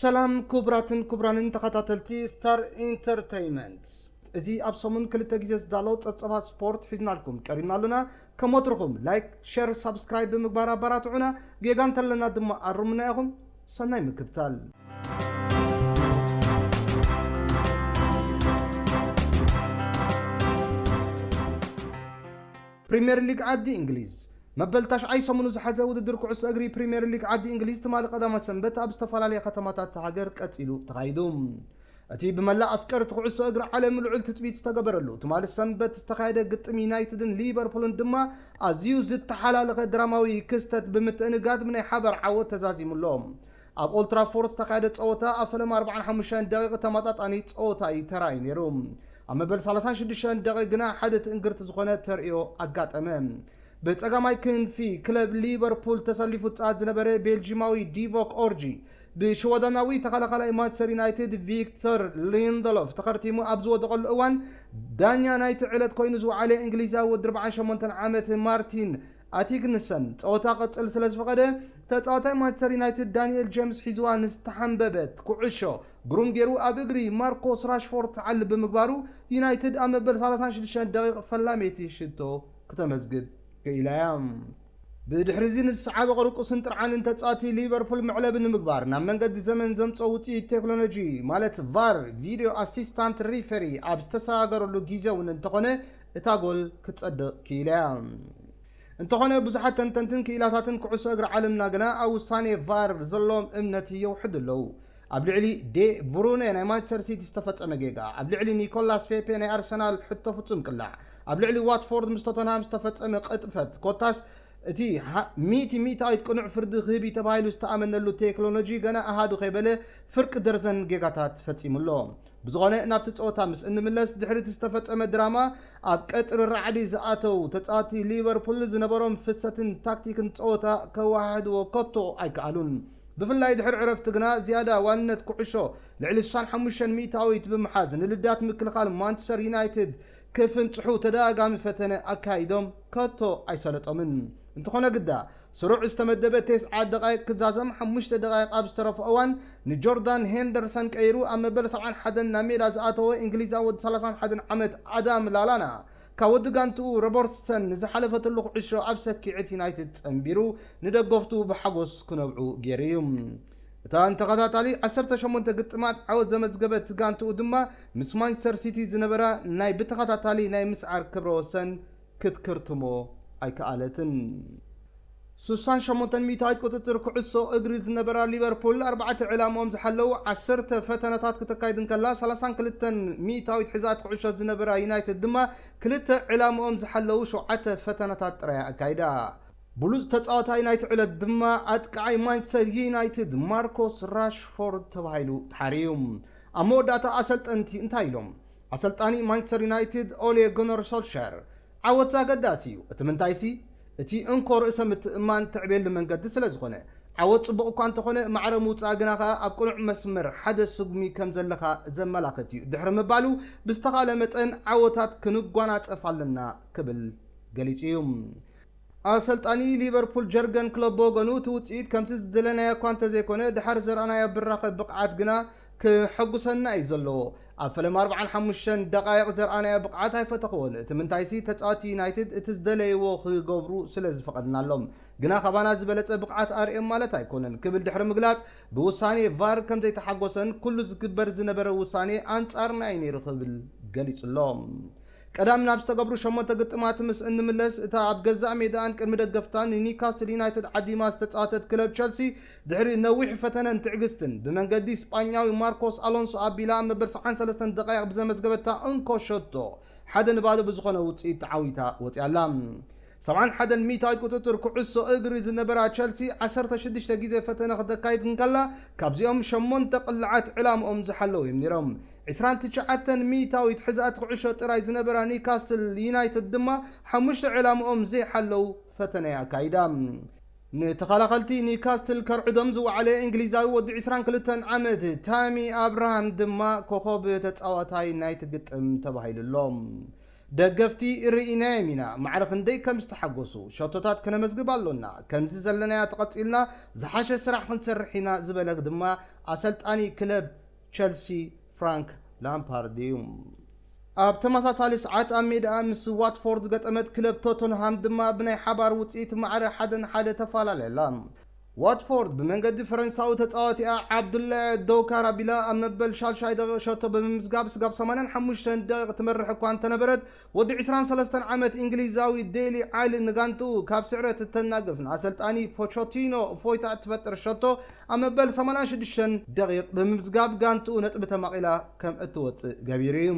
ሰላም ክቡራትን ክቡራንን ተኸታተልቲ ስታር ኢንተርተይመንት፣ እዚ ኣብ ሰሙን ክልተ ግዜ ዝዳሎ ጸብጸባት ስፖርት ሒዝናልኩም ቀሪብና ኣለና። ከም ወትርኹም ላይክ፣ ሸር፣ ሳብስክራይብ ብምግባር ኣባራትዑና። ጌጋ እንተለና ድማ ኣርሙና ኢኹም። ሰናይ ምክትታል። ፕሪምየር ሊግ ዓዲ እንግሊዝ፣ መበል ታሽዓይ ሰሙኑ ዝሓዘ ውድድር ኩዕሶ እግሪ ፕሪምየር ሊግ ዓዲ እንግሊዝ ትማሊ ቀዳማት ሰንበት ኣብ ዝተፈላለያ ከተማታት እታ ሃገር ቀጺሉ ተኻይዱ። እቲ ብመላእ ኣፍቀርቲ ኩዕሶ እግሪ ዓለም ልዑል ትጽቢት ዝተገበረሉ ትማሊ ሰንበት ዝተኻየደ ግጥም ዩናይትድን ሊቨርፑልን ድማ ኣዝዩ ዝተሓላለኸ ድራማዊ ክስተት ብምትእንጋድ ብናይ ሓባር ዓወት ተዛዚሙ ኣሎ። ኣብ ኦልትራፎርድ ዝተኻየደ ጸወታ ኣብ ፈለማ ኣርባዓን ሓሙሽተን ደቂቕ ተመጣጣኒ ጸወታ እዩ ተራእዩ ነይሩ። ኣብ መበል ሰላሳን ሽዱሽተን ደቂቕ ግና ሓደ ትእንግርቲ ዝኾነ ተርእዮ ኣጋጠመ። ብጸጋማይ ክንፊ ክለብ ሊቨርፑል ተሰሊፉ ዝጻወት ዝነበረ ቤልጂማዊ ዲቮክ ኦርጂ ብሽወደናዊ ተኸላኻላይ ማንቸስተር ዩናይትድ ቪክቶር ሊንደሎፍ ተኸርቲሙ ኣብ ዝወደቐሉ እዋን፣ ዳኛ ናይቲ ዕለት ኮይኑ ዝወዓለ እንግሊዛዊ ወዲ ኣርባዓን ሸሞንተን ዓመት ማርቲን ኣቲግንሰን ጸወታ ቀጽል ስለ ዝፈቐደ፣ ተጻዋታይ ማንቸስተር ዩናይትድ ዳንኤል ጄምስ ሒዝዋ ንዝተሓንበበት ኩዕሾ ግሩም ገይሩ ኣብ እግሪ ማርኮስ ራሽፎርድ ትዓሊ ብምግባሩ፣ ዩናይትድ ኣብ መበል ሰላሳን ሽዱሽተን ደቂቕ ፈላመይቲ ሽቶ ክተመዝግብ ክኢላ እያ። ብድሕሪ እዚ ንዝሰዓበ ቅርቁስን ጥርዓንን ተጻዋቲ ሊቨርፑል መዕለቢ ንምግባር ናብ መንገዲ ዘመን ዘምጾ ውጽኢት ቴክኖሎጂ ማለት ቫር፣ ቪድዮ ኣሲስታንት ሪፈሪ፣ ኣብ ዝተሰጋገረሉ ግዜ እውን እንተኾነ እታ ጎል ክትጸድቕ ክኢላ እያ። እንተኾነ ብዙሓት ተንተንትን ክኢላታትን ኩዕሶ እግሪ ዓለምና ግና ኣብ ውሳኔ ቫር ዘለዎም እምነት የውሕዱ ኣለዉ። ኣብ ልዕሊ ዴ ብሩነ ናይ ማንቸስተር ሲቲ ዝተፈጸመ ጌጋ፣ ኣብ ልዕሊ ኒኮላስ ፔፔ ናይ ኣርሰናል ሕቶ ፍጹም ቅላዕ፣ ኣብ ልዕሊ ዋትፎርድ ምስ ቶተንሃም ዝተፈጸመ ቅጥፈት፣ ኮታስ እቲ ሓ-፣ ሚእቲ ሚእታዊት ቅኑዕ ፍርዲ ክህብ እዩ ተባሂሉ ዝተኣመነሉ ቴክኖሎጂ ገና ኣሃዱ ከይበለ ፍርቂ ደርዘን ጌጋታት ፈጺሙ ኣሎ። ብዝኾነ ናብቲ ጸወታ ምስ እንምለስ፣ ድሕሪ እቲ ዝተፈጸመ ድራማ ኣብ ቀጽሪ ራዕዲ ዝኣተው ተጻዋቲ ሊቨርፑል ዝነበሮም ፍሰትን ታክቲክን ጸወታ ከወሃህድዎ ከቶ ኣይከኣሉን። ብፍላይ ድሕሪ ዕረፍቲ ግና ዝያዳ ዋንነት ኩዕሾ ልዕሊ ስሳን ሓሙሽተን ሚእታዊት ብምሓዝ ንልዳት ምክልኻል ማንቸስተር ዩናይትድ ክፍንጽሑ ተደጋጋሚ ፈተነ ኣካይዶም ከቶ ኣይሰለጦምን። እንተኾነ ግዳ ስሩዕ ዝተመደበ ተስዓ ደቓይቕ ክዛዘም ሓሙሽተ ደቓይቕ ኣብ ዝተረፎ እዋን ንጆርዳን ሄንደርሰን ቀይሩ ኣብ መበል ሰብዓን ሓደን ናብ ሜዳ ዝኣተወ እንግሊዛዊ ወዲ ሰላሳን ሓደን ዓመት ኣዳም ላላና ካብ ወዲ ጋንትኡ ሮበርትሰን ንዝሓለፈትሉ ኩዕሾ ኣብ ሰኪዐት ዩናይትድ ጸንቢሩ ንደገፍቱ ብሓጎስ ክነብዑ ገይሩ እዩ። እታ ንተኸታታሊ ዓሰርተ ሸሞንተ ግጥማት ዓወት ዘመዝገበት ጋንትኡ ድማ ምስ ማንቸስተር ሲቲ ዝነበራ ናይ ብተኸታታሊ ናይ ምስዓር ክብረ ወሰን ክትክርትሞ ኣይከኣለትን። ስሳን ሸሞንተን ሚእታዊት ቁጽጽር ኩዕሶ እግሪ ዝነበራ ሊቨርፑል ኣርባዕተ ዕላምኦም ዝሓለዉ ዓሰርተ ፈተነታት ክተካይድ እንከላ፣ ሰላሳን ክልተን ሚእታዊት ሕዛት ኩዕሾ ዝነበራ ዩናይትድ ድማ ክልተ ዕላምኦም ዝሓለዉ ሸውዓተ ፈተነታት ጥራይ ኣካይዳ። ብሉጽ ተጻዋታይ ናይቲ ዕለት ድማ ኣጥቃዓይ ማንቸስተር ዩናይትድ ማርኮስ ራሽፎርድ ተባሂሉ ተሓርዩ። ኣብ መወዳእታ ኣሰልጠንቲ እንታይ ኢሎም? ኣሰልጣኒ ማንቸስተር ዩናይትድ ኦሌ ጉነር ሶልሻየር፣ "ዓወት ኣገዳሲ እዩ፣ እቲ ምንታይሲ እቲ እንኮ ርእሰ ምትእምማን ተዕብየሉ መንገዲ ስለ ዝኾነ፣ ዓወት ጽቡቕ እኳ እንተኾነ ማዕረ ምውጻእ ግና ኸኣ ኣብ ቅኑዕ መስመር ሓደ ስጉሚ ከም ዘለኻ ዘመላኽት እዩ" ድሕሪ ምባሉ፣ ብዝተኻለ መጠን ዓወታት ክንጓናጸፍ ኣለና ክብል ገሊጹ እዩ። ኣሰልጣኒ ሊቨርፑል ጀርገን ክሎፕ ብወገኑ፣ እቲ ውጽኢት ከምቲ ዝደለናዮ እኳ እንተዘይኮነ፣ ድሓር ዘርኣናዮ ብራኸ ብቕዓት ግና ክሐጉሰና እዩ ዘለዎ። ኣብ ፈለማ ኣርባዓን ሓሙሽተን ደቓይቕ ዘርኣናዮ ብቕዓት ኣይፈተኽዎን። እቲ ምንታይሲ፣ ተጻወትቲ ዩናይትድ እቲ ዝደለይዎ ክገብሩ ስለ ዝፈቐድናሎም። ግና ካባና ዝበለጸ ብቕዓት ኣርእዮም ማለት ኣይኮነን ክብል ድሕሪ ምግላጽ፣ ብውሳኔ ቫር ከም ዘይተሓጎሰን ኩሉ ዝግበር ዝነበረ ውሳኔ ኣንጻርና እዩ ነይሩ ክብል ገሊጹ ኣሎ። ቀዳም ናብ ዝተገብሩ ሸሞንተ ግጥማት ምስ እንምለስ፣ እታ ኣብ ገዛእ ሜዳኣን ቅድሚ ደገፍታን ንኒውካስል ዩናይትድ ዓዲማ ዝተጻወተት ክለብ ቸልሲ፣ ድሕሪ ነዊሕ ፈተነን ትዕግስትን፣ ብመንገዲ ስጳኛዊ ማርኮስ ኣሎንሶ ኣቢላ ኣብ መበል ሰብዓን ሰለስተን ደቓይቕ ብዘመዝገበታ እንኮ ሸቶ፣ ሓደ ንባዶ ብዝኾነ ውጽኢት ተዓዊታ ወጺኣ ኣላ። ሰብዓን ሓደን ሚእታዊት ቁጽጽር ኩዕሶ እግሪ ዝነበራ ቸልሲ፣ ዓሰርተ ሽዱሽተ ግዜ ፈተነ ክተካይድ እንከላ፣ ካብዚኦም ሸሞንተ ቅልዓት ዕላምኦም ዝሓለዉ እዮም ነይሮም። ዕስራን ትሽዓተን ሚእታዊት ሕዛእቲ ኩዕሾ ጥራይ ዝነበራ ኒውካስል ዩናይትድ ድማ፣ ሓሙሽተ ዕላምኦም ዘይሓለዉ ፈተነ ኣካይዳ። ንተኸላኸልቲ ኒውካስትል ከርዕዶም ዝወዓለ እንግሊዛዊ ወዲ ዕስራን ክልተን ዓመት ታሚ ኣብርሃም ድማ ኮኸብ ተጻዋታይ ናይቲ ግጥም ተባሂሉ ኣሎ። ደገፍቲ ርኢናዮም ኢና፣ ማዕረ ክንደይ ከም ዝተሓጎሱ። ሸቶታት ክነመዝግብ ኣሎና፣ ከምዚ ዘለናዮ ተቐጺልና ዝሓሸ ስራሕ ክንሰርሕ ኢና ዝበለ ድማ ኣሰልጣኒ ክለብ ቸልሲ ፍራንክ ላምፓርድ እዩ። ኣብ ተመሳሳሊ ሰዓት ኣብ ሜዳኣ ምስ ዋትፎርድ ዝገጠመት ክለብ ቶተንሃም ድማ ብናይ ሓባር ውጽኢት ማዕረ ሓደ ንሓደ ተፈላለየላ። ዋትፎርድ ብመንገዲ ፈረንሳዊ ተጻዋቲኣ ዓብዱላ ዶካር ኣቢላ ኣብ መበል ሻልሻይ ደቂቕ ሸቶ ብምምዝጋብ ስጋብ ሰማንያን ሓሙሽተን ደቂቕ ትመርሕ እኳ እንተነበረት፣ ወዲ ዕስራን ሰለስተን ዓመት እንግሊዛዊ ዴሊ ዓሊ ንጋንትኡ ካብ ስዕረት እተናግፍ ንኣሰልጣኒ ፖቾቲኖ እፎይታ እትፈጥር ሸቶ ኣብ መበል ሰማንያን ሽዱሽተን ደቂቕ ብምምዝጋብ ጋንትኡ ነጥቢ ተማቒላ ከም እትወጽእ ገቢሩ እዩ።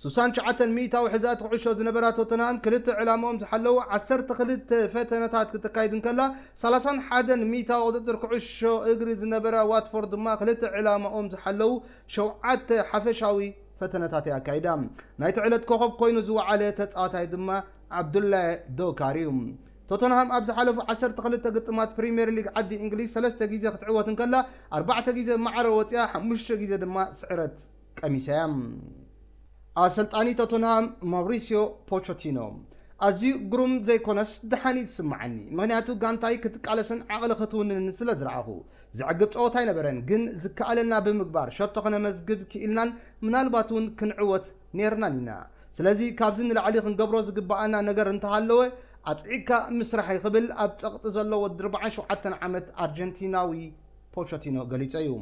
ሱሳን ትሽዓተ ሚእታዊ ሕዛእቲ ኩዕሾ ዝነበራ ቶተንሃም ክልተ ዕላማኦም ዝሓለዉ ዓሰርተ ክልተ ፈተነታት ክትካይድ እንከላ፣ ሰላሳን ሓደን ሚእታዊ ቁጽጽር ኩዕሾ እግሪ ዝነበራ ዋትፎርድ ድማ ክልተ ዕላማኦም ዝሓለዉ ሸውዓተ ሓፈሻዊ ፈተነታት እያ ኣካይዳ። ናይቲ ዕለት ኮኸብ ኮይኑ ዝወዓለ ተጻዋታይ ድማ ዓብዱላይ ዶካር እዩ። ቶተንሃም ኣብ ዝሓለፉ ዓሰርተ ክልተ ግጥማት ፕሪምየር ሊግ ዓዲ እንግሊዝ ሰለስተ ግዜ ክትዕወት እንከላ፣ ኣርባዕተ ግዜ ማዕረ ወፂኣ፣ ሓሙሽተ ግዜ ድማ ስዕረት ቀሚሳ እያ። ኣሰልጣኒ ቶተንሃም ማውሪሲዮ ፖቾቲኖ፣ ኣዝዩ ግሩም ዘይኮነስ ደሓን እዩ ዝስምዓኒ፣ ምኽንያቱ ጋንታይ ክትቃለስን ዓቕሊ ክትውንንን ስለ ዝረኣኹ። ዘዕግብ ጸወታ ኣይነበረን፣ ግን ዝከኣለና ብምግባር ሸቶ ክነመዝግብ ክኢልናን ምናልባት እውን ክንዕወት ነይርናን ኢና። ስለዚ ካብዚ ንላዕሊ ክንገብሮ ዝግብኣና ነገር እንተሃለወ ኣጽዒቕካ ምስራሕ እዩ ክብል ኣብ ጸቕጢ ዘሎ ወዲ ኣርባዓን ሸውዓተን ዓመት ኣርጀንቲናዊ ፖቸቲኖ ገሊጹ እዩ።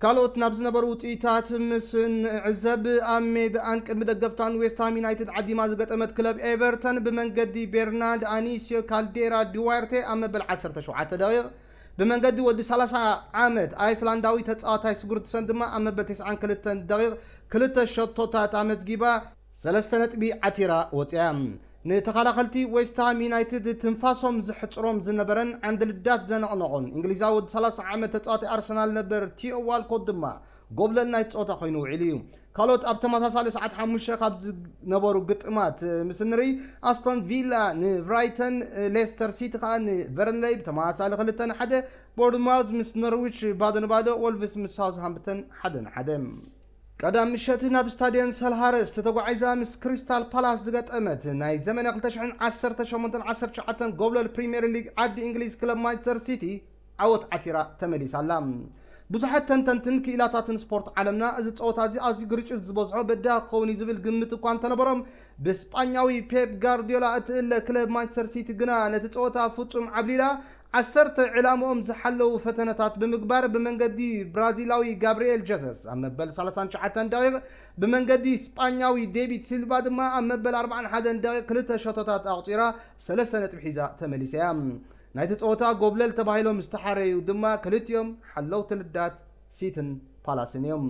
ካልኦት ናብ ዝነበሩ ውጽኢታት ምስ ንዕዘብ፣ ኣብ ሜዳኣን ቅድሚ ደገፍታን ዌስትሃም ዩናይትድ ዓዲማ ዝገጠመት ክለብ ኤቨርተን ብመንገዲ ቤርናርድ ኣኒሲዮ ካልዴራ ዱዋርቴ ኣብ መበል ዓሰርተ ሸውዓተ ደቂቕ፣ ብመንገዲ ወዲ ሰላሳ ዓመት ኣይስላንዳዊ ተጻዋታይ ስጉርድሰን ድማ ኣብ መበል ተስዓን ክልተን ደቂቕ ክልተ ሸቶታት ኣመዝጊባ ሰለስተ ነጥቢ ዓቲራ ወጺኣ። ንተኸላኸልቲ ዌስትሃም ዩናይትድ ትንፋሶም ዘሕጽሮም ዝነበረን ዓንዲ ልዳት ዘነቕነቖን እንግሊዛዊ ወዲ ሰላሳ ዓመት ተጻዋታይ ኣርሰናል ነበር ቲዮ ዋልኮት ድማ ጎብለል ናይቲ ጸወታ ኮይኑ ውዒሉ እዩ። ካልኦት ኣብ ተመሳሳሊ ሰዓት ሓሙሽተ ካብ ዝነበሩ ግጥማት ምስ ንርኢ፣ ኣስቶን ቪላ ንብራይተን፣ ሌስተር ሲቲ ከኣ ንበርንለይ ብተመሳሳሊ ክልተ ንሓደ፣ ቦርንማውዝ ምስ ኖርዊች ባዶ ንባዶ፣ ወልቭስ ምስ ሳውዝሃምፕተን ሓደ ንሓደ። ቀዳም ምሸት ናብ ስታድየም ሰልሃረስት ተጓዒዛ ምስ ክሪስታል ፓላስ ዝገጠመት ናይ ዘመነ ክልተ ሽሕን ዓሰርተ ሸሞንተን ዓሰርተ ትሽዓተን ጎብለል ፕሪምየር ሊግ ዓዲ እንግሊዝ ክለብ ማንቸስተር ሲቲ ዓወት ዓቲራ ተመሊሳ ኣላ። ብዙሓት ተንተንትን ክኢላታትን ስፖርት ዓለምና እዚ ጸወታ እዚ ኣዝዩ ግርጭት ዝበዝሖ በዳ ክኸውን እዩ ዝብል ግምት እኳ እንተነበሮም፣ ብስጳኛዊ ፔፕ ጋርዲዮላ እትእለ ክለብ ማንቸስተር ሲቲ ግና ነቲ ጸወታ ፍጹም ዓብሊላ ዓሰርተ ዕላምኦም ዝሓለዉ ፈተነታት ብምግባር ብመንገዲ ብራዚላዊ ጋብርኤል ጀሰስ ኣብ መበል ሰላሳን ትሽዓተን ደቂቕ፣ ብመንገዲ ስጳኛዊ ዴቪድ ሲልቫ ድማ ኣብ መበል ኣርባዓን ሓደን ደቂቕ ክልተ ሸቶታት ኣቑጺራ ሰለስተ ነጥቢ ሒዛ ተመሊሳ እያ። ናይቲ ጸወታ ጎብለል ተባሂሎም ዝተሓረዩ ድማ ክልቲኦም ሓለውቲ ልዳት ሲትን ፓላስን እዮም።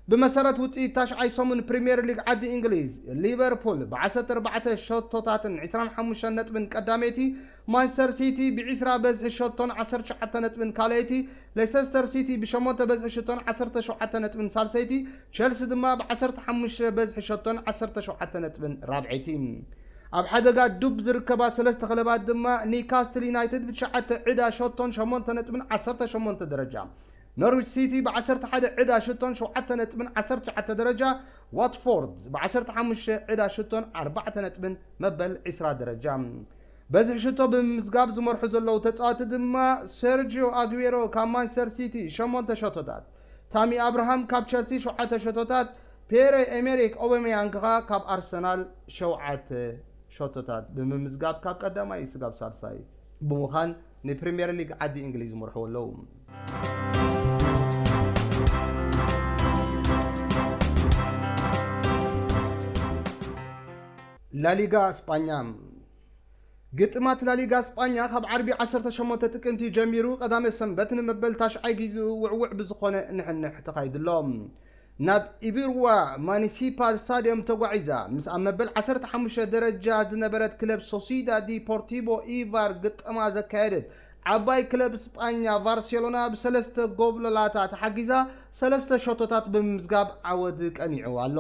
ብመሰረት ውጽኢት ታሽዓይ ሰሙን ፕሪምየር ሊግ ዓዲ እንግሊዝ፣ ሊቨርፑል ብዓሰርተ ኣርባዕተ ሸቶታትን ዕስራን ሓሙሽተን ነጥብን ቀዳመይቲ፣ ማንቸስተር ሲቲ ብዒስራ በዝሒ ሸቶን ዓሰርተ ትሽዓተ ነጥብን ካልኣይቲ፣ ሌሰስተር ሲቲ ብሸሞንተ በዝሒ ሸቶን ዓሰርተ ሸውዓተ ነጥብን ሳልሰይቲ፣ ቸልሲ ድማ ብዓሰርተ ሓሙሽተ በዝሒ ሸቶን ዓሰርተ ሸውዓተ ነጥብን ራብዐይቲ። ኣብ ሓደጋ ዱብ ዝርከባ ሰለስተ ክለባት ድማ ኒካስትል ዩናይትድ ብትሽዓተ ዕዳ ሸቶን ሸሞንተ ነጥብን ዓሰርተ ሸሞንተ ደረጃ፣ ኖርዊች ሲቲ ብዓሰርተ ሓደ ዕዳ ሽቶን ሸውዓተ ነጥብን ዓሰርተ ትሽዓተ ደረጃ፣ ዋትፎርድ ብዓሰርተ ሓሙሽተ ዕዳ ሽቶን ኣርባዕተ ነጥብን መበል ዕስራ ደረጃ። በዝሒ ሽቶ ብምምዝጋብ ዝመርሑ ዘለዉ ተጻወቲ ድማ ሴርጂዮ ኣግዌሮ ካብ ማንቸስተር ሲቲ ሸሞንተ ሸቶታት፣ ታሚ ኣብርሃም ካብ ቸልሲ ሸውዓተ ሸቶታት፣ ፔረ ኤሜሪክ ኦበመያንግ ከኣ ካብ ኣርሰናል ሸውዓተ ሸቶታት ብምምዝጋብ ካብ ቀዳማይ ስጋብ ሳልሳይ ብምዃን ንፕሪምየር ሊግ ዓዲ እንግሊዝ ይመርሕዎ ኣለዉ። ላሊጋ ስጳኛ። ግጥማት ላሊጋ ስጳኛ ካብ ዓርቢ ዓሰርተ ሸሞንተ ጥቅምቲ ጀሚሩ ቀዳመ ሰንበት ንመበል ታሽዓይ ግዜኡ ውዕውዕ ብዝኾነ ንሕንሕ ተኻይዱ ኣሎ። ናብ ኢቢርዋ ማኒሲፓል ስታድዮም ተጓዒዛ ምስ ኣብ መበል ዓሰርተ ሓሙሽተ ደረጃ ዝነበረት ክለብ ሶሲዳ ዲፖርቲቮ ኢቫር ግጥማ ዘካየደት ዓባይ ክለብ ስጳኛ ቫርሴሎና ብሰለስተ ጎብለላታ ተሓጊዛ ሰለስተ ሸቶታት ብምምዝጋብ ዓወት ቀኒዑ ኣሎ።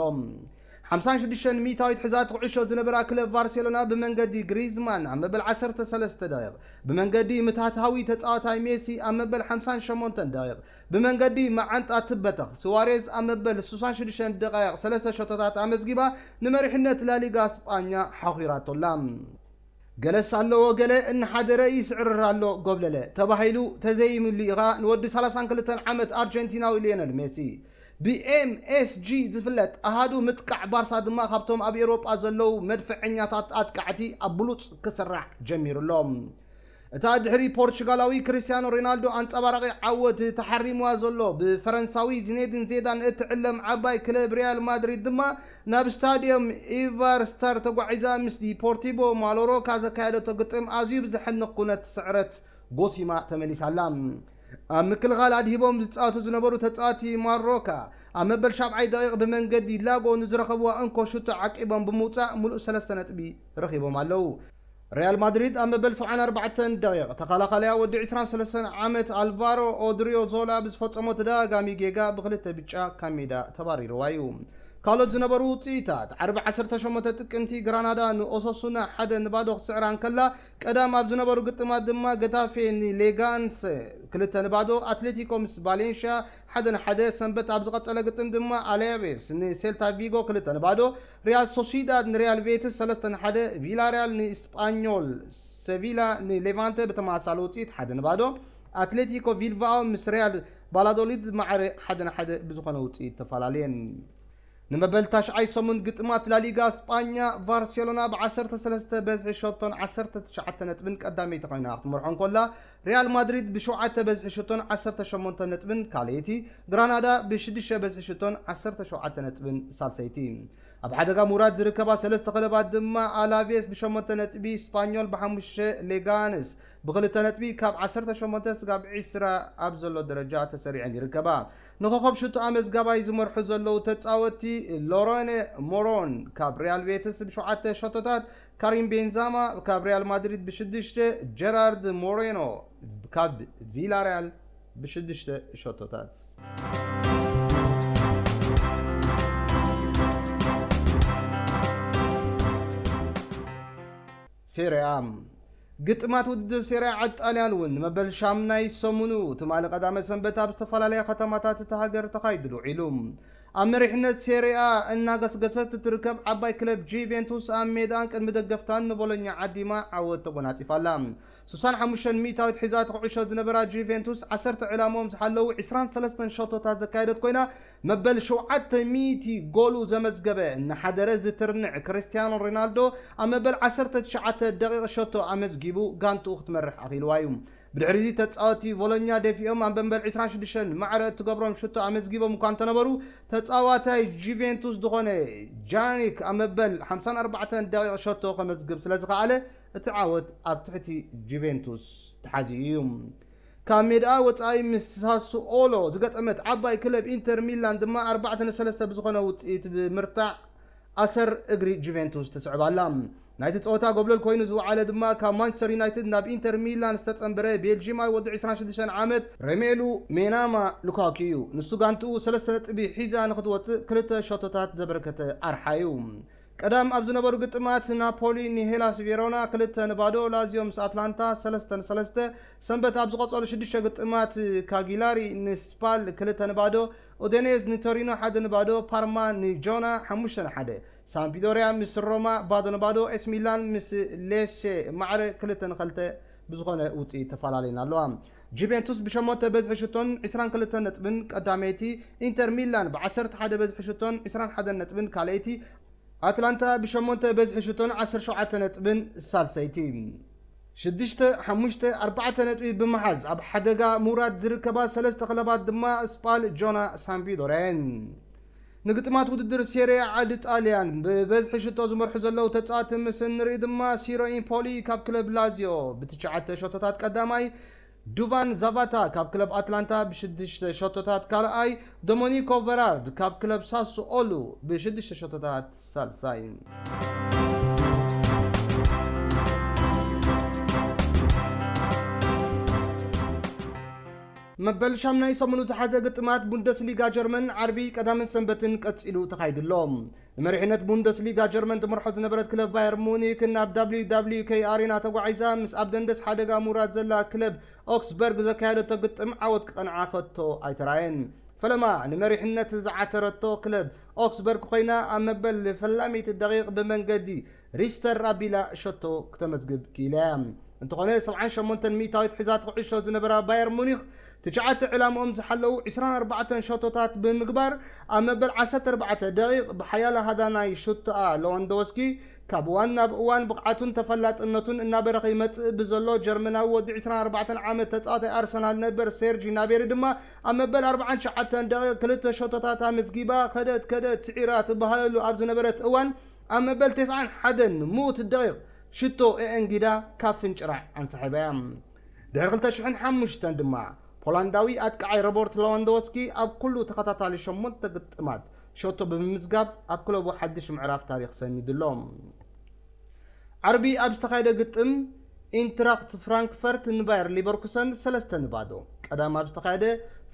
ሓምሳን ሽዱሽተን ሚእታዊት ሕዛት ኩዕሾ ዝነበራ ክለብ ባርሴሎና ብመንገዲ ግሪዝማን ኣብ መበል ዓሰርተ ሰለስተ ደቂቕ፣ ብመንገዲ ምትሃትሃዊ ተጻዋታይ ሜሲ ኣብ መበል ሓምሳን ሸሞንተን ደቂቕ፣ ብመንገዲ መዓንጣ ትበተኽ ስዋሬዝ ኣብ መበል ሱሳን ሽዱሽተን ደቃይቕ ሰለስተ ሸቶታት ኣመዝጊባ ንመሪሕነት ላሊጋ ስጳኛ ሓኺራቶላ። ገለስ ኣለዎ፣ ገለ እናሓደረ ይስዕርር ኣሎ፣ ጎብለለ ተባሂሉ ተዘይምሉ ኢኻ ንወዲ ሰላሳን ክልተን ዓመት ኣርጀንቲናዊ ሊዮነል ሜሲ። ብ M S G ዝፍለጥ ኣሃዱ ምጥቃዕ ባርሳ ድማ ካብቶም ኣብ ኤውሮጳ ዘለዉ መድፈዐኛታት ኣጥቃዕቲ ኣብ ብሉጽ ክስራዕ ጀሚሩ ኣሎ። እታ ድሕሪ ፖርቹጋላዊ ክርስቲያኖ ሮናልዶ ኣንጸባራቒ ዓወት ተሓሪምዋ ዘሎ ብፈረንሳዊ ዚኔዲን ዜዳን እትዕለም ዓባይ ክለብ ሪያል ማድሪድ ድማ ናብ ስታድዮም ኢቫር ስታር ተጓዒዛ ምስ ዲፖርቲቮ ማሎሮካ ዘካየደቶ ግጥም ኣዝዩ ብዘሐንቕ ኩነት ስዕረት ጎሲማ ተመሊሳላ። ኣብ ምክልኻል ኣድሂቦም ዝጻወቱ ዝነበሩ ተጻወቲ ማሮካ ኣብ መበል ሻብዓይ ደቂቕ ብመንገዲ ላጎ ንዝረኸብዋ እንኮ ሹቶ ዓቂቦም ብምውጻእ ምሉእ ሰለስተ ነጥቢ ረኺቦም ኣለዉ። ሪያል ማድሪድ ኣብ መበል ሰብዓን ኣርባዕተን ደቂቕ ተኸላኻሊያ ወዲ ዕስራን ሰለስተን ዓመት ኣልቫሮ ኦድሪዮ ዞላ ብዝፈጸሞ ተደጋጋሚ ጌጋ ብክልተ ብጫ ካብ ሜዳ ተባሪርዋ እዩ። ካልኦት ዝነበሩ ውጽኢታት፣ ዓርቢ ዓሰርተ ሸሞንተ ጥቅምቲ ግራናዳ ንኦሶሱና ሓደ ንባዶ ክትስዕራ እንከላ፣ ቀዳም ኣብ ዝነበሩ ግጥማት ድማ ገታፌ ንሌጋንስ ክልተ ንባዶ፣ ኣትሌቲኮ ምስ ቫሌንሽያ ሓደ ንሓደ፣ ሰንበት ኣብ ዝቐጸለ ግጥም ድማ ኣላቬስ ንሴልታ ቪጎ ክልተ ንባዶ፣ ሪያል ሶሲዳድ ንሪያል ቤትስ ሰለስተ ንሓደ፣ ቪላሪያል ንስጳኞል፣ ሰቪላ ንሌቫንተ ብተመሳሳሊ ውጽኢት ሓደ ንባዶ፣ ኣትሌቲኮ ቪልባኦ ምስ ሪያል ቫላዶሊድ ማዕረ ሓደ ንሓደ ብዝኾነ ውጽኢት ተፈላለየን። ንመበል ታሽዓይ ሰሙን ግጥማት ላሊጋ ስጳኛ፣ ባርሴሎና ብ ዓሰርተ ሰለስተ በዝሒ ሸቶን ዓሰርተ ትሽዓተ ነጥብን ቀዳመይቲ ኮይና ክትመርሖ እንኮላ፣ ሪያል ማድሪድ ብሸውዓተ በዝሒ ሸቶን ዓሰርተ ሸሞንተ ነጥብን ካልኣይቲ፣ ግራናዳ ብሽዱሽተ በዝሒ ሸቶን ዓሰርተ ሸውዓተ ነጥብን ሳልሰይቲ። ኣብ ሓደጋ ምውራድ ዝርከባ ሰለስተ ክለባት ድማ ኣላቬስ ብሸሞንተ ነጥቢ፣ ስፓኞል ብሓሙሽተ፣ ሌጋንስ ብክልተ ነጥቢ ካብ ዓሰርተ ሸሞንተ ስጋብ ዒስራ ኣብ ዘሎ ደረጃ ተሰሪዐን ይርከባ። ንኮኸብ ሽቶ ኣመዝጋባይ ዝመርሑ ዘለዉ ተጻወትቲ፣ ሎረነ ሞሮን ካብ ሪያል ቤትስ ብሸውዓተ ሸቶታት፣ ካሪም ቤንዛማ ካብ ሪያል ማድሪድ ብሽዱሽተ፣ ጀራርድ ሞሬኖ ካብ ቪላሪያል ብሽዱሽተ ሸቶታት። ሴሪያ። ግጥማት ውድድር ሴሪያ ዓድ ጣልያን እውን ንመበል ሻምናይ ሰሙኑ ትማሊ ቀዳመ ሰንበት ኣብ ዝተፈላለያ ከተማታት እታ ሃገር ተኻይድሉ ውዒሉ። ኣብ መሪሕነት ሴሪያ እናገስገሰት እትርከብ ዓባይ ክለብ ጁቬንቱስ ኣብ ሜዳን ቅድሚ ደገፍታን ንቦሎኛ ዓዲማ ዓወት ተጎናጺፋ ኣላ። ሱሳን ሓሙሽተን ሚእታዊት ሒዛ እቲ ኩዕሾ ዝነበራ ጁቬንቱስ ዓሰርተ ዕላሞም ዝሓለዉ ዕስራን ሰለስተን ሸቶታት ዘካየደት ኮይና፣ መበል ሸውዓተ ሚእቲ ጎሉ ዘመዝገበ እናሓደረ ዝትርንዕ ክርስቲያኖ ሮናልዶ ኣብ መበል ዓሰርተ ትሽዓተ ደቂቕ ሸቶ ኣመዝጊቡ ጋንትኡ ክትመርሕ ኣኽኢልዋ እዩ። ብድሕሪዚ ተጻወቲ ቦሎኛ ደፊኦም ኣብ መበል ዕስራን ሽዱሽተን ማዕረ እትገብሮም ሸቶ ኣመዝጊቦም እኳ እንተነበሩ፣ ተጻዋታይ ጁቬንቱስ ዝኾነ ጃኒክ ኣብ መበል ሓምሳን ኣርባዕተን ደቂቕ ሸቶ ከመዝግብ ስለ ዝኸኣለ እቲ ዓወት ኣብ ትሕቲ ጁቬንቱስ ተሓዚኡ እዩ። ካብ ሜዳ ወጻኢ ምስ ሳስኦሎ ዝገጠመት ዓባይ ክለብ ኢንተር ሚላን ድማ ኣርባዕተ ንሰለስተ ብዝኾነ ውጽኢት ብምርታዕ ኣሰር እግሪ ጁቬንቱስ ትስዕብ ኣላ። ናይቲ ጸወታ ጎብለል ኮይኑ ዝወዓለ ድማ ካብ ማንቸስተር ዩናይትድ ናብ ኢንተር ሚላን ዝተጸንበረ ቤልጂማዊ ወዲ ዕስራን ሽዱሽተን ዓመት ሬሜሉ ሜናማ ሉካኩ እዩ። ንሱ ጋንትኡ ሰለስተ ነጥቢ ሒዛ ንኽትወጽእ ክልተ ሸቶታት ዘበርከተ ኣርሓ እዩ። ቀዳም ኣብ ዝነበሩ ግጥማት ናፖሊ ንሄላስ ቬሮና ክልተ ንባዶ፣ ላዚዮ ምስ ኣትላንታ ሰለስተ ንሰለስተ፣ ሰንበት ኣብ ዝቐጸሉ ሽዱሽተ ግጥማት ካጊላሪ ንስፓል ክልተ ንባዶ፣ ኡዴኔዝ ንቶሪኖ ሓደ ንባዶ፣ ፓርማ ንጆና ሓሙሽተ ንሓደ፣ ሳምፒዶሪያ ምስ ሮማ ባዶ ንባዶ፣ ኤስ ሚላን ምስ ሌሴ ማዕረ ክልተ ንኸልተ ብዝኾነ ውጽኢት ተፈላለየን ኣለዋ። ጁቬንቱስ ብሸሞንተ በዝሒ ሽቶን ዕስራን ክልተን ነጥብን ቀዳመይቲ፣ ኢንተር ሚላን ብዓሰርተ ሓደ በዝሒ ሽቶን ዕስራን ሓደን ነጥብን ካልኣይቲ፣ ኣትላንታ ብሸሞንተ በዝሒ ሽቶን ዓሰርተ ሸውዓተ ነጥብን ሳልሰይቲ። ሽዱሽተ፣ ሓሙሽተ፣ ኣርባዕተ ነጥቢ ብምሓዝ ኣብ ሓደጋ ምውራድ ዝርከባ ሰለስተ ክለባት ድማ ስፓል፣ ጆና፣ ሳምፒዶርያ እየን። ንግጥማት ውድድር ሴሪያ ዓዲ ጣልያን ብበዝሒ ሽቶ ዝመርሑ ዘለዉ ተጻወቲ ምስ እንርኢ ድማ ሲሮ ኢምፖሊ ካብ ክለብ ላዚዮ ብትሽዓተ ሸቶታት ቀዳማይ፣ ዱቫን ዛቫታ ካብ ክለብ ኣትላንታ ብሽዱሽተ ሸቶታት ካልኣይ፣ ዶሞኒኮ ቨራርድ ካብ ክለብ ሳስኦሉ ብሽዱሽተ ሸቶታት ሳልሳይ። መበል ሻምናይ ሰሙኑ ዝሓዘ ግጥማት ቡንደስሊጋ ጀርመን ዓርቢ፣ ቀዳምን ሰንበትን ቀጺሉ ተኻይዱ ኣሎ። ንመሪሕነት ቡንደስሊጋ ጀርመን ትመርሖ ዝነበረት ክለብ ባየር ሙኒክ ናብ W W K ኣሬና ተጓዒዛ፣ ምስ ኣብ ደንደስ ሓደጋ ምውራድ ዘላ ክለብ ኦክስበርግ ዘካየደቶ ግጥም ዓወት ክቐንዓ ከቶ ኣይተራየን። ፈለማ ንመሪሕነት ዝዓተረቶ ክለብ ኦክስበርግ ኮይና፣ ኣብ መበል ፈላመይቲ ደቂቕ ብመንገዲ ሪስተር ኣቢላ ሸቶ ክተመዝግብ ክኢላ እያ። እንተኾነ፣ ሰብዓን ሸሞንተን ሚእታዊት ሒዛቶ ክዕሾ ዝነበራ ባየር ሙኒክ፣ ትሽዓተ ዕላምኦም ዝሓለዉ ዕስራን ኣርባዕተን ሸቶታት ብምግባር፣ ኣብ መበል ዓሰርተ ኣርባዕተ ደቂቕ ብሓያል ሃዳናይ ሹቶኣ ሎዋንዶወስኪ፣ ካብ እዋን ናብ እዋን ብቕዓቱን ተፈላጥነቱን እናበረኸ ይመጽእ ብዘሎ ጀርመናዊ ወዲ ዕስራን ኣርባዕተን ዓመት ተጻዋታይ ኣርሰናል ነበር ሴርጂ ናቤሪ ድማ፣ ኣብ መበል ኣርባዓን ትሽዓተን ደቂቕ ክልተ ሸቶታት ኣመዝጊባ፣ ከደት ከደት ስዒራ ትበሃለሉ ኣብ ዝነበረት እዋን፣ ኣብ መበል ተስዓን ሓደን ምኡት ደቂቕ ሽቶ ኤኤንጊዳ ካብ ፍንጭራዕ ኣንሳሒባ እያ። ድሕሪ ክልተ ሽሕን ሓሙሽተን ድማ፣ ፖላንዳዊ ኣጥቃዓይ ሮበርት ሌዋንዶወስኪ ኣብ ኩሉ ተኸታታሊ ሸሞንተ ግጥማት ሸቶ ብምምዝጋብ፣ ኣብ ክለቡ ሓድሽ ምዕራፍ ታሪኽ ሰኒዱ ኣሎ። ዓርቢ ኣብ ዝተኻየደ ግጥም፣ ኢንትራክት ፍራንክፈርት ንባየር ሊቨርኩሰን ሰለስተ ንባዶ። ቀዳም ኣብ ዝተኻየደ፣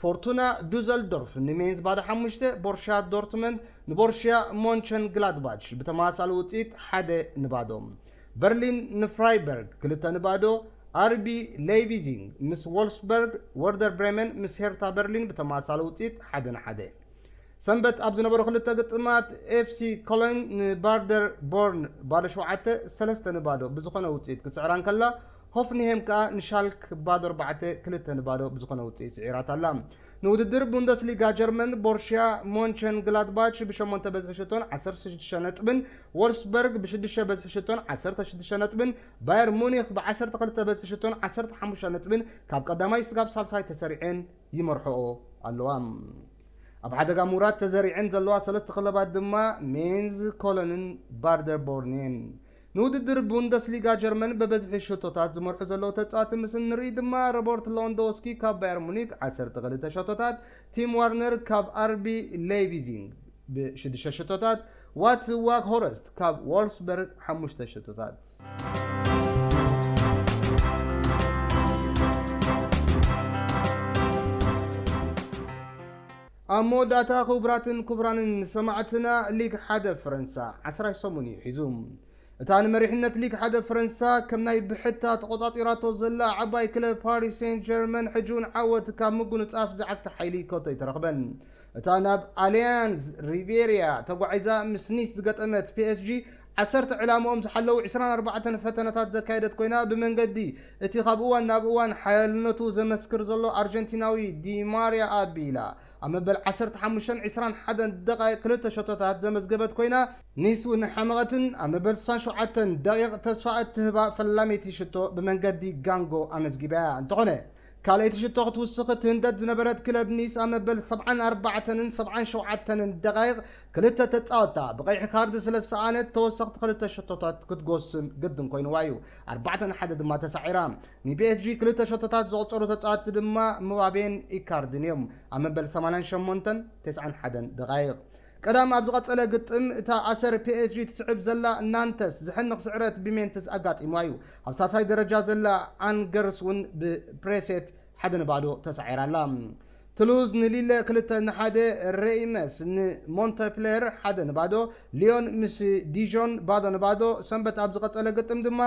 ፎርቱና ዱዘልዶርፍ ንሜንዝ ባዶ ሓሙሽተ፣ ቦርሻ ዶርትመንድ ንቦርሽያ ሞንቸን ግላድባች ብተመሳሳሊ ውፅኢት ሓደ ንባዶ። በርሊን ንፍራይበርግ ክልተ ንባዶ። ኣርቢ ሌይቪዚንግ ምስ ዎልፍስበርግ፣ ወርደር ብሬመን ምስ ሄርታ በርሊን ብተመሳሳሊ ውፅኢት ሓደ ንሓደ። ሰንበት ኣብ ዝነበሩ ክልተ ግጥማት፣ ኤፍሲ ኮሎኝ ንባርደር ቦርን ባዶ ሸውዓተ፣ ሰለስተ ንባዶ ብዝኾነ ውፅኢት ክስዕራ እንከላ፣ ሆፍንሄም ከኣ ንሻልክ ባዶ ኣርባዕተ፣ ክልተ ንባዶ ብዝኾነ ውፅኢት ስዒራታ ኣላ። ንውድድር ቡንደስሊጋ ጀርመን፣ ቦርሽያ ሞንቸን ግላድባች ብሸሞንተ በዝሒ ሽቶን ዓሰርተ ሽዱሽተ ነጥብን፣ ዎልፍስበርግ ብሽዱሽተ በዝሒ ሽቶን ዓሰርተ ሽዱሽተ ነጥብን፣ ባየር ሙኒክ ብዓሰርተ ክልተ በዝሒ ሽቶን ዓሰርተ ሓሙሽተ ነጥብን ካብ ቀዳማይ ስጋብ ሳልሳይ ተሰሪዐን ይመርሕኦ ኣለዋ። ኣብ ሓደጋ ምውራድ ተዘሪዐን ዘለዋ ሰለስተ ክለባት ድማ ሜንዝ ኮሎንን ባርደር ቦርንን። ንውድድር ቡንደስሊጋ ጀርመን ብበዝሒ ሽቶታት ዝመርሑ ዘለዉ ተጻወቲ ምስ እንርኢ ድማ፣ ሮበርት ሌዋንዶውስኪ ካብ ባየር ሙኒክ ዓሰርተ ክልተ ሸቶታት፣ ቲም ዋርነር ካብ ኣርቢ ሌይቪዚንግ ብሽዱሽተ ሸቶታት፣ ዋትስ ዋክ ሆረስት ካብ ዎልፍስበርግ ሓሙሽተ ሸቶታት። ኣብ መወዳእታ፣ ክቡራትን ክቡራንን ሰማዕትና፣ ሊግ ሓደ ፈረንሳ ዓስራይ ሰሙን እዩ ሒዙ። እታ ንመሪሕነት ሊግ ሓደ ፈረንሳ ከም ናይ ብሕታ ተቖጻጺራቶ ዘላ ዓባይ ክለብ ፓሪስ ሴንት ጀርመን፣ ሕጂ እውን ዓወት ካብ ምጉንጻፍ ዝዓግታ ሓይሊ ከቶ ኣይተረኽበን። እታ ናብ ኣሊያንዝ ሪቬሪያ ተጓዒዛ ምስ ኒስ ዝገጠመት ፒ ኤስ ጂ፣ ዓሰርተ ዕላምኦም ዝሓለዉ ዕስራን ኣርባዕተን ፈተነታት ዘካየደት ኮይና፣ ብመንገዲ እቲ ካብ እዋን ናብ እዋን ሓያልነቱ ዘመስክር ዘሎ ኣርጀንቲናዊ ዲ ማርያ ኣቢላ፣ ኣብ መበል ዓሰርተ ሓሙሽተን ዕስራን ሓደን ደቓይቕ ክልተ ሸቶታት ዘመዝገበት ኮይና፣ ኒስ እውን ሓመቐትን ኣብ መበል ስሳን ሸውዓተን ደቒቕ ተስፋ እትህባ ፈላመይቲ ሽቶ ብመንገዲ ጋንጎ ኣመዝጊባ እያ። እንተኾነ፣ ካልኣይቲ ሽቶ ክትውስኽ እትህንደድ ዝነበረት ክለብ ኒስ፣ ኣብ መበል ሰብዓን ኣርባዕተንን ሰብዓን ሸውዓተንን ደቓይቕ ክልተ ተጻወትታ ብቐይሕ ካርድ ስለ ዝሰኣነት፣ ተወሰኽቲ ክልተ ሸቶታት ክትጎስም ግድን ኮይንዋ እዩ። ኣርባዕተ ንሓደ ድማ ተሳዒራ። ን ፒ ኤስ ጂ ክልተ ሸቶታት ዘቑጸሩ ተጻወትቲ ድማ ምባቤን ኢካርድን እዮም። ኣብ መበል ሰማንያን ሸሞንተን ተስዓን ሓደን ደቓይቕ። ቀዳም ኣብ ዝቐጸለ ግጥም፣ እታ ኣሰር ፒ ኤስ ጂ ትስዕብ ዘላ ናንተስ፣ ዝሕንኽ ስዕረት ብሜንትስ ኣጋጢምዋ እዩ። ኣብ ሳልሳይ ደረጃ ዘላ ኣንገርስ እውን ብፕሬሴት ሓደ ንባዶ ተሳዒራ ኣላ። ቱሉዝ ንሊለ ክልተ ንሓደ፣ ሬይመስ ንሞንተፕሌር ሓደ ንባዶ፣ ሊዮን ምስ ዲጆን ባዶ ንባዶ። ሰንበት ኣብ ዝቐጸለ ግጥም ድማ፣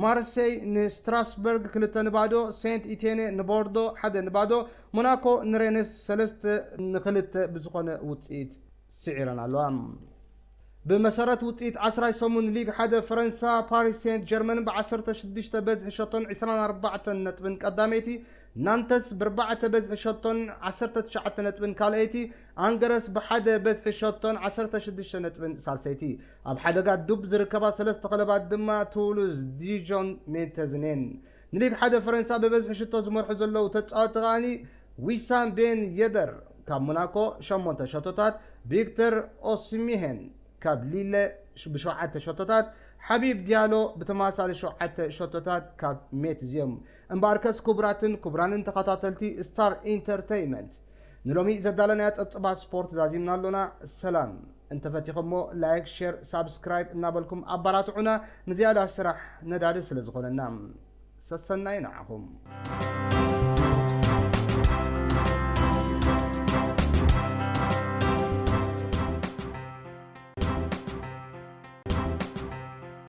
ማርሴይ ንስትራስበርግ ክልተ ንባዶ፣ ሴንት ኢቴነ ንቦርዶ ሓደ ንባዶ፣ ሞናኮ ንሬንስ ሰለስተ ንክልተ ብዝኾነ ውጽኢት ስዒረን ኣለዋ። ብመሰረት ውጽኢት ዓስራይ ሰሙን ሊግ ሓደ ፈረንሳ፣ ፓሪስ ሴንት ጀርመን ብዓሰርተ ሽዱሽተ በዝሒ ሸቶን ዕስራን ኣርባዕተን ነጥብን ቀዳመይቲ፣ ናንተስ ብኣርባዕተ በዝሒ ሸቶን ዓሰርተ ትሽዓተ ነጥብን ካልኣይቲ፣ ኣንገረስ ብሓደ በዝሒ ሸቶን ዓሰርተ ሽዱሽተ ነጥብን ሳልሰይቲ። ኣብ ሓደጋ ዱብ ዝርከባ ሰለስተ ክለባት ድማ ቱሉዝ፣ ዲጆን፣ ሜንተዝን እየን። ንሊግ ሓደ ፈረንሳ ብበዝሒ ሽቶ ዝመርሑ ዘለዉ ተጻወቲ ከኣኒ፣ ዊሳም ቤን የደር ካብ ሞናኮ ሸሞንተ ሸቶታት፣ ቪክተር ኦሲሚሄን ካብ ሊለ ሽ-፣ ብሸውዓተ ሸቶታት፣ ሓቢብ ዲያሎ ብተመሳሳሊ ሸውዓተ ሸቶታት ካብ ሜትዝ እዮም። እምበኣርከስ ክቡራትን ክቡራንን ተኸታተልቲ ስታር ኢንተርተይመንት፣ ንሎሚ ዘዳለናዮ ጸብጸባት ስፖርት ዛዚምና ኣሎና። ሰላም። እንተፈቲኹሞ ላይክ፣ ሼር፣ ሳብስክራይብ እናበልኩም ኣባላትዑና፣ ንዝያዳ ስራሕ ነዳዲ ስለ ዝኾነና። ሰሰናዩ ንዓኹም።